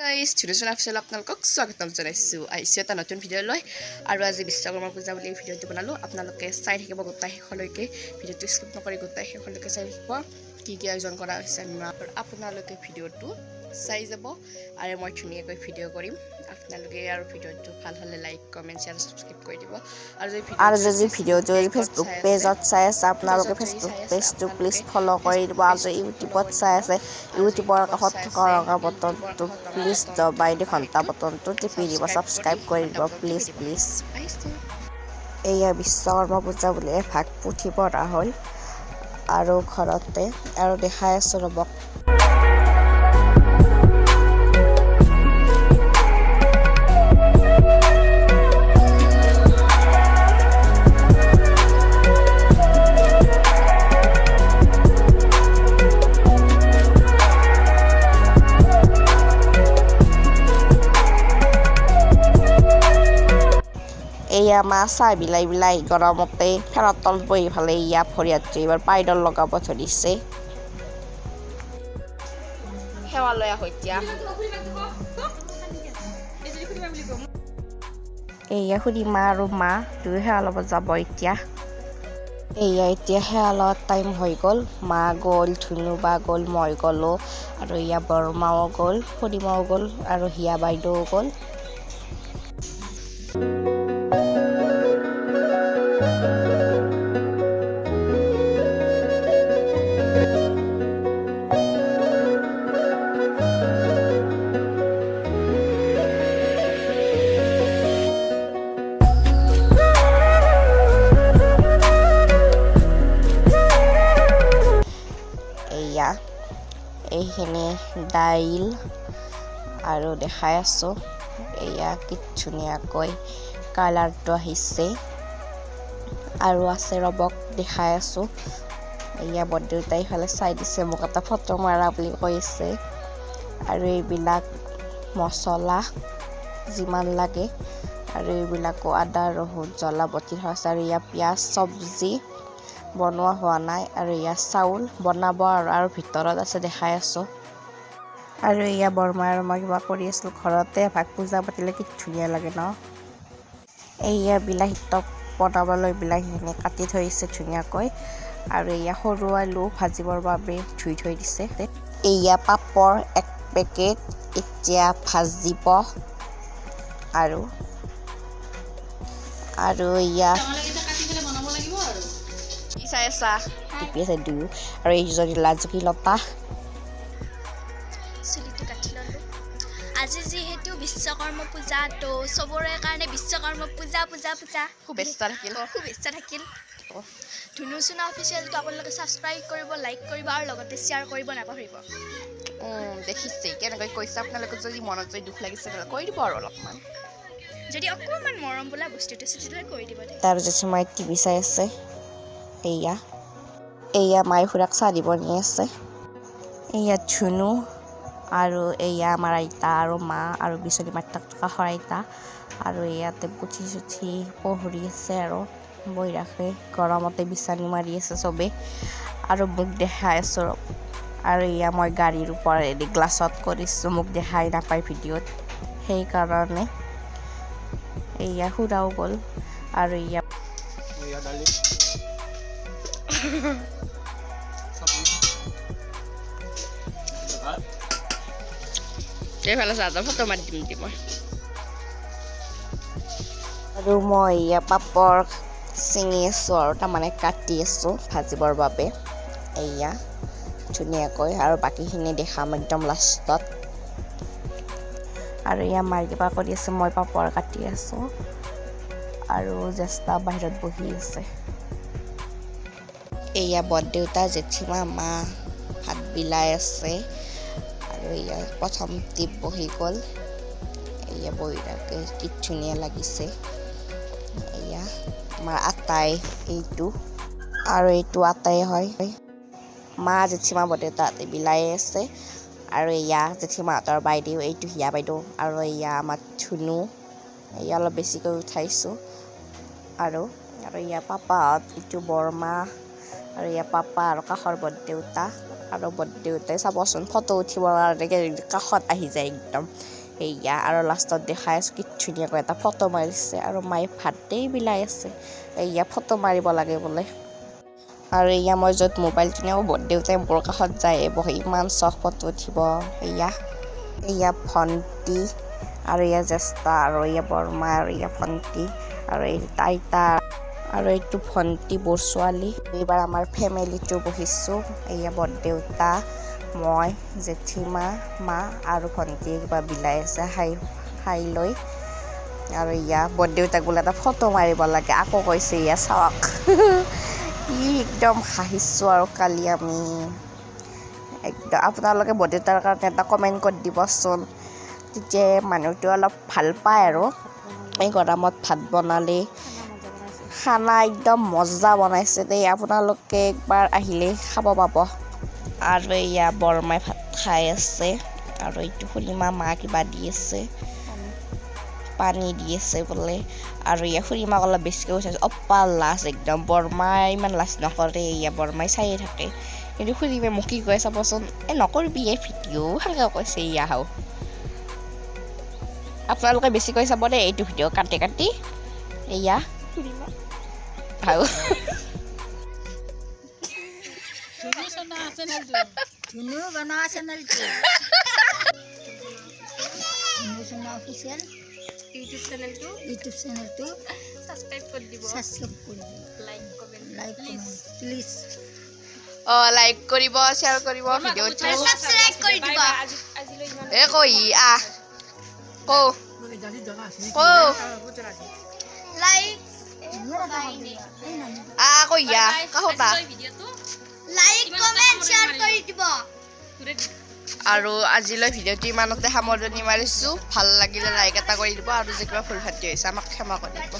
Guys, ধুনুচোন official আপোনালোকক স্বাগতম জনাইছোঁ। আহিছোঁ এটা নতুন ভিডিঅ' লৈ আৰু আজি বিশ্বকৰ্মা পূজা বুলি এই ভিডিঅ'টো বনালোঁ। আপোনালোকে চাই থাকিব গোটেই শেষলৈকে। ভিডিঅ'টো স্কিপ নকৰি গোটেই শেষলৈকে চাই থাকিব, কি কি আয়োজন কৰা হৈছে। আৰু আপোনালোকে ভিডিঅ'টো চাই যাব আৰু মই ধুনীয়াকৈ ভিডিঅ' কৰিম। আপোনালোকে আৰু ভিডিঅ'টো ভাল হ'লে লাইক, কমেণ্ট, শ্বেয়াৰ, ছাবস্ক্ৰাইব কৰি দিব। আৰু যদি আৰু যদি ভিডিঅ'টো ফেচবুক পেজত চাই আছে, আপোনালোকে ফেচবুক পেজটো প্লিজ ফ'ল' কৰি দিব। আৰু যদি ইউটিউবত চাই আছে, ইউটিউবৰ কাষত থকা ৰঙা বটনটো প্লিজ দবাই দি ঘণ্টা বটনটো টিপি দিব, ছাবস্ক্ৰাইব কৰি দিব, প্লিজ প্লিজ। আহিছোঁ। এয়া বিশ্বকৰ্মা পূজা বুলি এভাগ পুথি পঢ়া হ'ল আৰু ঘৰতে আৰু দেখাই আছোঁ, ৰ'ব। এয়া মা চাহ বিলাই বিলাই গৰমতে ফেনৰ তলত বহি ফালে ইয়া ভৰি হাত ধুই এইবাৰ পাইডল লগাব ধৰিছে। সেৱা লৈ আহোঁ এতিয়া। এয়া খুৰীমা আৰু মা দুয়ো সেৱা ল'ব যাব এতিয়া। এয়া এতিয়া সেৱা লোৱাৰ টাইম হৈ গ'ল। মা গ'ল, ধুনু বা গ'ল, মই গ'লোঁ আৰু এয়া বৰমাও গ'ল, খুৰীমাও গ'ল আৰু হিয়া বাইদেউও গ'ল। এয়া এইখিনি দাইল আৰু দেখাই আছোঁ। এয়া কি ধুনীয়াকৈ কালাৰটো আহিছে। আৰু আছে, ৰ'বক, দেখাই আছোঁ। এয়া বৰদেউতাই ইফালে চাই দিছে, মোক এটা ফটো মাৰা বুলি কৈছে। আৰু এইবিলাক মছলা যিমান লাগে আৰু এইবিলাকো আদা, ৰহুন, জ্বলা বটি থোৱা আছে। আৰু ইয়াত পিঁয়াজ, চব্জি বনোৱা হোৱা নাই আৰু ইয়াত চাউল বনাব আৰু ভিতৰত আছে, দেখাই আছোঁ। আৰু এয়া বৰমা আৰু মই কিবা কৰি আছিলোঁ। ঘৰতে এভাগ পূজা পাতিলে কি ধুনীয়া লাগে ন? এয়া বিলাহী টক বনাবলৈ বিলাহীখিনি কাটি থৈছে ধুনীয়াকৈ আৰু এয়া সৰু আলু ভাজিবৰ বাবে ধুই থৈ দিছে। এয়া পাপৰ এক পেকেট এতিয়া ভাজিব আৰু আৰু এয়া কি চাই আছা? টিপি আছে দুয়ো। আৰু এইজনী লাজুকী লতা। চুলিটো কাটি ল'লোঁ। আজি যিহেতু বিশ্বকৰ্ম পূজা, তো চবৰে কাৰণে বিশ্বকৰ্ম পূজা পূজা পূজা। শুভেচ্ছা থাকিল। শুভেচ্ছা থাকিল। ধুনুচুনা অফিচিয়েলটো আপোনালোকে ছাবস্ক্ৰাইব কৰিব, লাইক কৰিব আৰু লগতে শ্বেয়াৰ কৰিব নাপাহৰিব। দেখিছে কেনেকৈ কৈছে। আপোনালোকৰ যদি মনত যদি দুখ লাগিছে, তেনেহ'লে কৈ দিব আৰু অলপমান। যদি অকণমান মৰম বোলা বস্তুটো আছে, তেতিয়াহ'লে কৰি দিব দেই। তাৰপিছত মায়ে টিভি চাই আছে। এয়া এয়া মায়ে খুৰাক চাহ দিব নি আছে। এয়া ধুনু আৰু এয়া আমাৰ আইতা আৰু মা আৰু বিচনী মাৰি থকা কাষৰ আইতা। আৰু ইয়াতে পুথি চুথি পঢ়ি আছে আৰু বহি গৰমতে বিচনী মাৰি আছে চবেই। আৰু মোক দেখাই আছোঁ, ৰ'ব। আৰু এয়া মই গাড়ীৰ ওপৰেদি গ্লাছত কৰিছোঁ, মোক দেখাই নাপায় ভিডিঅ'ত, সেইকাৰণে। এয়া খুৰাও গ'ল আৰু এয়া এয়া দালি, চব্জি, ভাত। এইফালে চাহ, ফটো মাৰি দিম দি মই। আৰু মই এয়া পাপৰ ছিঙি আছোঁ আৰু তাৰমানে কাটি আছোঁ ভাজিবৰ বাবে। এয়া ধুনীয়াকৈ আৰু বাকীখিনি দেখাম একদম লাষ্টত। আৰু এয়া মায়ে কিবা কৰি আছে, মই পাপৰ কাটি আছোঁ আৰু জ্যেষ্ঠা বাহিৰত বহি আছে। এয়া বৰদেউতা, জেঠীমা, মা ভাত বিলাই আছে। আৰু এয়া প্ৰথম টিপ বহি গ'ল। এয়া বহি থাকে, কি ধুনীয়া লাগিছে। এয়া আমাৰ আটাই এইটো আৰু এইটো আটাই হয়। মা, জেঠীমা, বৰদেউতাহঁতে বিলাই আছে। আৰু এয়া জেঠীমাহঁতৰ বাইদেউ, এইটো হিয়া বাইদেউ। আৰু এয়া আমাৰ ধুনু। এয়া অলপ বেছিকৈ উঠাইছোঁ। আৰু আৰু এয়া পাপাহঁত, এইটো বৰমা আৰু এয়া পাপা আৰু কাষৰ বৰদেউতা। আৰু বৰদেউতাই চাবচোন ফটো উঠিবৰ কাৰণে কাষত আহি যায় একদম। এয়া আৰু লাষ্টত দেখাই আছোঁ কি ধুনীয়াকৈ এটা ফটো মাৰিছে। আৰু মায়ে ভাতেই বিলাই আছে, এয়া ফটো মাৰিব লাগে বোলে। আৰু এয়া মই য'ত মোবাইলটো নিওঁ, বৰদেউতাই মোৰ কাষত যায় বহি, ইমান চখ ফটো উঠিব। এয়া এয়া ভণ্টি আৰু এয়া জ্যেষ্ঠা আৰু এয়া বৰমা আৰু এয়া ভণ্টি আৰু এই আইতা আৰু এইটো ভণ্টি বৰ ছোৱালী। এইবাৰ আমাৰ ফেমিলিটো বহিছোঁ। এয়া বৰদেউতা, মই, জেঠীমা, মা আৰু ভণ্টিয়ে কিবা বিলাই আছে খাই খাই লৈ। আৰু ইয়া বৰদেউতাক বোলে এটা ফটো মাৰিব লাগে, আকৌ কৈছে। ইয়া চাওক, কি একদম হাঁহিছোঁ। আৰু কালি আমি একদম, আপোনালোকে বৰদেউতাৰ কাৰণে এটা কমেণ্ট কৰি দিবচোন, তেতিয়া মানুহটো অলপ ভাল পায়। আৰু এই গৰমত ভাত বনালে, খানা একদম মজা বনাইছে দেই, আপোনালোকে একবাৰ আহিলে খাব পাব। আৰু এয়া বৰমাই ভাত খাই আছে আৰু এইটো খুৰীমা, মা কিবা দি আছে, পানী দি আছে বোলে। আৰু ইয়া খুৰীমাক অলপ বেছিকৈ উঠাইছে, অপ্পা লাজ একদম। বৰমাই ইমান লাজ নকৰে, এয়া বৰমাই চায়ে থাকে। কিন্তু খুৰীমাই মোক কি কয় চাবচোন, "এই নকৰিবি এই ভিডিঅ'" সেনেকৈ কৈছে। ইয়া হাও আপোনালোকে বেছিকৈ চাব দেই এইটো ভিডিঅ' কাটি কাটি। এয়া হাও ধুনু বনোৱা চেনেলটো, ধুনু চনা অফিচিয়েল ইউটিউব চেনেলটো। ইউটিউব চেনেলটো ছাবস্ক্ৰাইব কৰি দিব। ছাবস্ক্ৰাইব কৰিব। Like, comment. Like, comment please. অঁ, লাইক কৰিব, শ্বেয়াৰ কৰিব ভিডিঅ'টো। ছাবস্ক্ৰাইব কৰি দিব। এ কৈ আহ, কৌ কৌ। লাইক। আহ, কৈ ইয়া কাষতা। লাইক, কমেণ্ট, শ্বেয়াৰ কৰি দিব। আৰু আজিলৈ ভিডিঅ'টো ইমানতে সামৰণি মাৰিছোঁ। ভাল লাগিলে লাইক এটা কৰি দিব আৰু যে কিবা ভুল ভ্ৰান্তি হৈছে, আমাক ক্ষমা কৰি দিব।